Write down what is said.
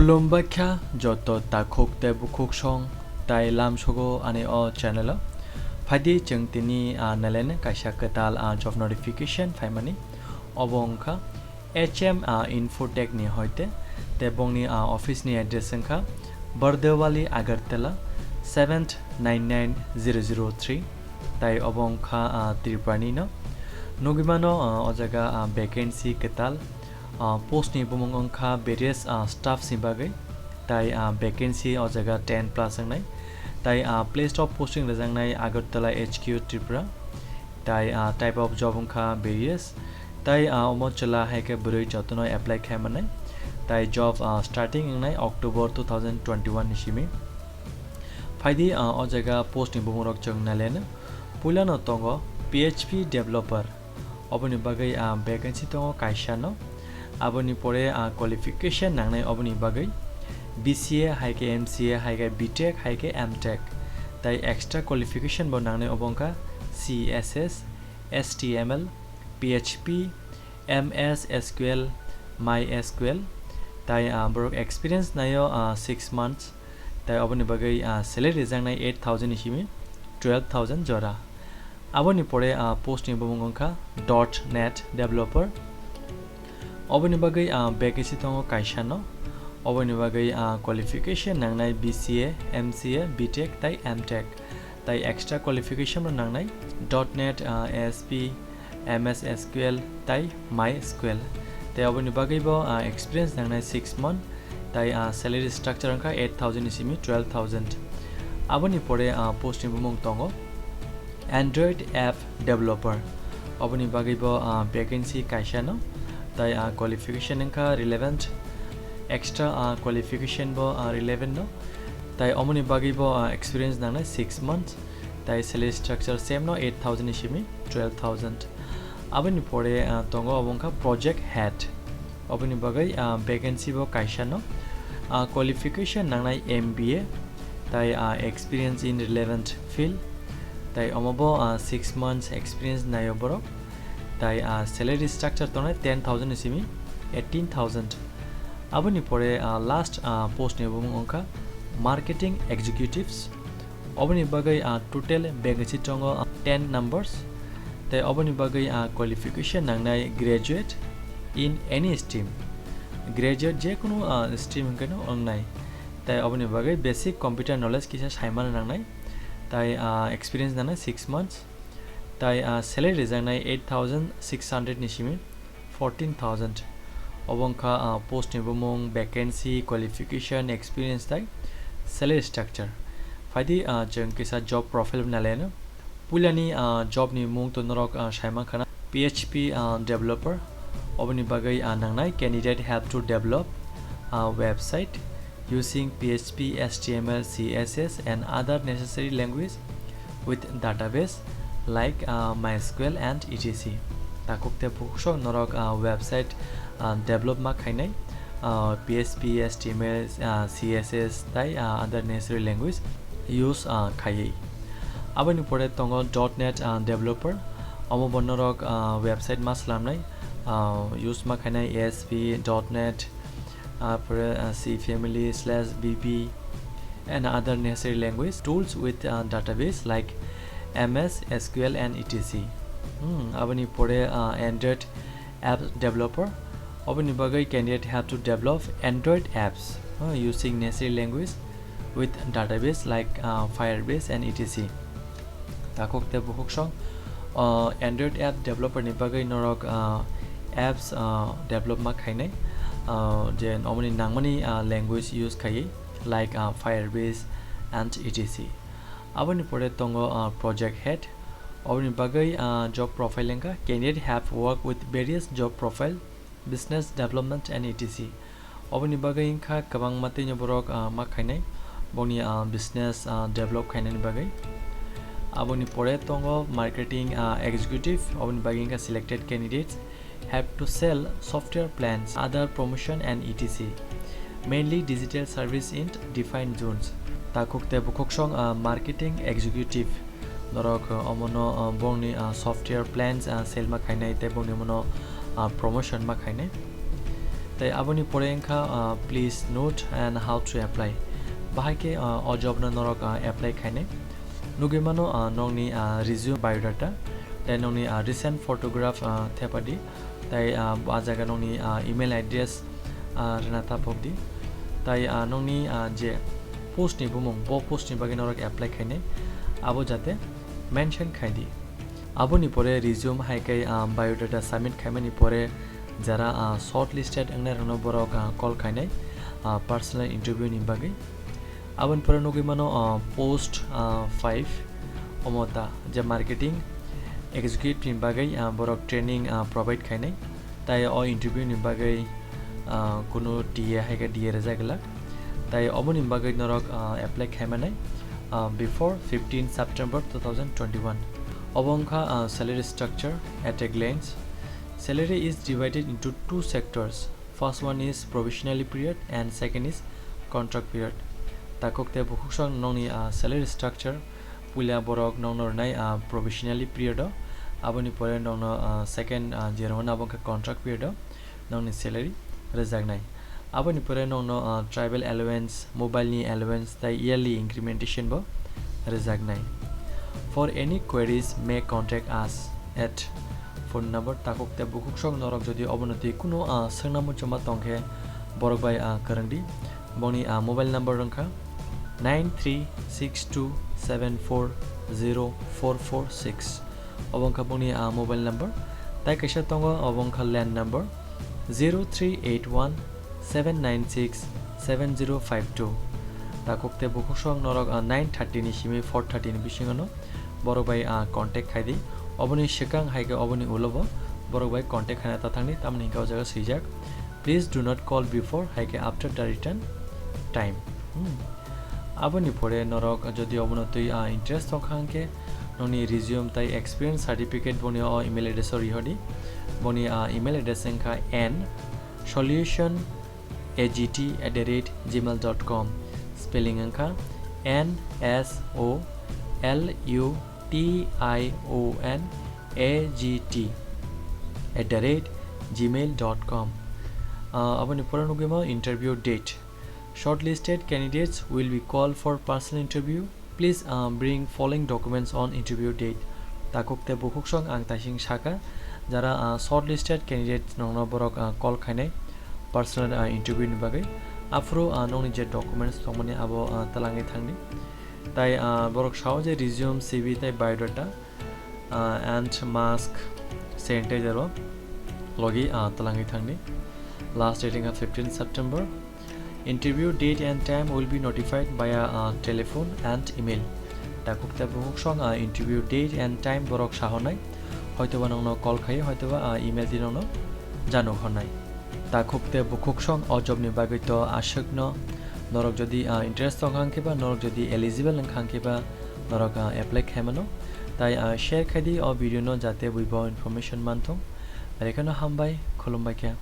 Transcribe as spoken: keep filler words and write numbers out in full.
Khulumbai kha joto takhuk tei bukhuk song tai lamsogo ani o channel o. Phaidi chwng tini, ah, nalene kaisa kwtal, ah, job notification phaimani. Obo wngkha H M, ah, Infotech ni hoite, tei bongni, ah, office ni address wngkha Bardewali, Agartala seven nine nine zero zero three. Tai obo wngkha, ah, Tripura ni no. Nugwi mano, ah, o jaga, ah, vacancy kwtal. Ah, post ni bumung wngkha various, ah, staffs ni bagwi. Tai, ah, vacancy o jaga ten plus wngnai. Tai, ah, place of posting rwjaknai Agartala H Q Tripura. Tai, ah, type of job wngkha various. Tai, ah, omo chwla hai khe bwrwi jotono apply khai mannai. Tai job, ah, starting wngnai October two thousand twenty-one ni simi. Phaidi, ah, o jaga post ni bumung rok chwng naleno. Puilano tongo P H P developer. Oboni bagwi, ah, vacancy tongo kaisa no. Aboni pore, ah, qualification nangnai oboni bagwi B C A, hai khe M C A, hai khe B Tech, hai khe M Tech. Tai extra qualification bo nangnai obo wngkha C S S, H T M L, P H P, M S S Q L, MySQL. Tai, ah, borok experience naio, ah, six months. Tai oboni bagwi, ah, salary rwjaknai eight thousand ni simi twelve thousand jora. Aboni pore, ah, post ni bumung wngkha dot net developer. Oboni bagwi, ah, vacancy tongo kaisa no. Oboni bagwi, ah, qualification nangnai B C A, M C A, B Tech tai M Tech. Tai extra qualification bo nangnai dot net, ah, A S P, M S S Q L tai MySQL. Tai oboni bagwi bo, ah, experience nangnai six month. Tai, ah, salary structure wngkha eight thousand ni simi twelve thousand. Aboni pore, ah, post ni bumung tongo Android app developer. Oboni bagwi bo, ah, vacancy kaisa no. Tai, ah, qualification wngkha relevant. Extra, ah, qualification bo, ah, relevant no. Tai omoni bagwi bo, ah, experience nangnai six months. Tai salary structure same no, eight thousand ni simi twelve thousand. Aboni pore, ah, tongo obo wngkha project head. Oboni bagwi, ah, vacancy bo kaisa no. Ah, qualification nangnai M B A, tai, ah, experience in relevant field, tai omo bo, ah, six months experience naio borok. Tai, ah, salary structure tongnai ten thousand ni simi eighteen thousand. Aboni pore, ah, last, ah, post ni bumung wngkha marketing executives. Oboni bagwi, ah, total vacancy tongo, ah, ten numbers. Tai oboni bagwi, ah, qualification nangnai graduate in any stream. Graduate jekunu, ah, stream hwnkhe no wngnai. Tai oboni bagwi basic computer knowledge kisa saimano nangnai. Tai, ah, experience nangnai six months. Tai, ah, salary rwjaknai eight thousand six hundred ni simi fourteen thousand. Obo wngkha, ah, post ni bumung, vacancy, qualification, experience tai salary structure. Phaidi, ah, chwng kisa job profile naleno. Puilani, ah, job ni mung to norok, ah, saiman khana P H P, ah, developer. Oboni bagwi, ah, nangnai candidate have to develop, ah, website using P H P, H T M L, C S S and other necessary language with database like, uh, MySQL and et cetera. Takhuk tei bukhuk sok norok, uh, website, uh, develop ma khainai, uh, P H P, H T M L, uh, C S S tai, uh, other necessary language use, uh, khaiwi. Aboni pore tongo dot net, uh, developer. Omo bo norok, uh, website ma slamnai, uh, use ma khainai A S P dot net, uh, pore, uh, C family slash B B and other necessary language tools with, uh, database like M S S Q L and et cetera. Hmm, aboni pore, uh, Android app developer. Oboni bagwi candidate have to develop Android apps, uh, using necessary language with database like, uh, Firebase and et cetera. Takhuk tei bukhuk song, uh, Android app developer ni bagwi norok, uh, apps, uh, develop ma khainai, uh, je omoni nangmani, uh, language use khaiwi like, uh, Firebase and et cetera. Aboni pore tongo, uh, project head. Oboni bagwi, uh, job profile wngkha candidate have worked with various job profile, business development and et cetera. Oboni bagwi wngkha kwbangma tei borok, ah, ma khainai boni, ah, business, ah, develop khainani bagwi. Aboni pore tongo marketing, ah, executive, oboni bagwi wngkha selected candidates have to sell software plans, other promotion and et cetera. Mainly digital service in defined zones. Takhuk tei bukhuk song, ah, marketing executive. Norok, ah, omono, ah, bongni, ah, software plans, ah, sale ma khainai tei bongni omono, ah, promotion ma khainai. Tai aboni pore wngkha, ah, please note and how to apply. Bahai khe, ah, o job no norok, ah, apply khainai. Nugwi mano, ah, nokni, ah, resume, biodata, tai nokni, ah, recent photograph, ah, thepadi, tai, ah, a jaga nokni, ah, email address, ah, rwna taphokdi. Tai, ah, nokni, ah, je post ni bumung, bo post ni bagwi norok apply khainai, abo jate mention khaidi. Aboni pore resume hai khe, ah, biodata submit khaimani pore jara, ah, shortlisted wngnai rokno borok, ah, call khainai, ah, personal interview ni bagwi. Aboni pore nugwi mano, ah, post, ah, five, omo ta je marketing executive ni bagwi, ah, borok training, ah, provide khainai. Tai o interview ni bagwi, ah, kunu D A hai khe D A rwjak glak. Tai oboni bagwi norok, ah, apply khaimanai, ah, before fifteen September two thousand twenty-one. Obo wngkha, ah, salary structure at a glance. Salary is divided into two sectors. First one is probationary period and second is contract period. Takhuk tei bukhuksong nokni, ah, salary structure. Puila borok nokno rwnai, ah, probationary period o, aboni pore nokno, ah, second, ah, je rwmani abo wngkha contract period o nokni salary rwjaknai. Aboni pore nokno, ah, travel allowance, mobile ni allowance tai yearly incrementation bo rwjaknai. For any queries, may contact us at phone number. Takhuk tei bukhuksong norok jodi obono twi kuno, ah, swngna muchungma tongkhe borok bai, ah, kwrwngdi. Boni, ah, mobile number wngkha nine three six two seven four zero four four six. Obo wngkha boni, ah, mobile number. Tai kaisa tongo, obo wngkha land number zero three eight one seven nine six seven zero five two. Takhuk tei bukhuksong norok, ah, nine thirty ni simi four thirty ni bisingo no borok bai, ah, contact khaidi. Oboni swkang hai khe oboni ulo bo borok bai contact khaina ta thangdi, tamoni hwnkhe o jaga swijak, "Please do not call before hai khe after the return time." Hmm. Aboni pore norok jodi obono twi, ah, interest tongkha hwnkhe nokni resume tai experience certificate boni o email address o rihordi. Boni, ah, email address wngkha n solution A G T at the rate gmail dot com. Spelling wngkha N S O L U T I O N A G T at the rate gmail dot com. Ah, aboni pore nugwi mano interview date. Shortlisted candidates will be called for personal interview. Please, uh, bring following documents on interview date. Takhuk tei bukhuksong ang taising saka, jara, uh, shortlisted candidate nokno borok, uh, call khainai personal, uh, interview ni bagwi. Aphuru, uh, nokni je documents tongmani abo, uh, twlangwi thangdi. Tai, uh, borok sao je resume, C V tai biodata, uh, and mask, sanitizer o logi, uh, twlangwi thangdi. Last date wngkha fifteen September. Interview date and time will be notified via, uh, telephone and email. Takhuk tei bukhuksong, uh, interview date and time borok sahornai, hoitoba nokno call khai, hoitoba, uh, email di nokno januk hornai. Takhuk tei bukhuksong o job ni bagwi to aswkno norok jodi, uh, interest tongkha hwnkhe ba norok jodi eligible wngkha hwnkhe ba norok, uh, apply khaimano. Tai, uh, share khaidi o video no jate buibo information manthung. Berekano hambai, khulumbai khe.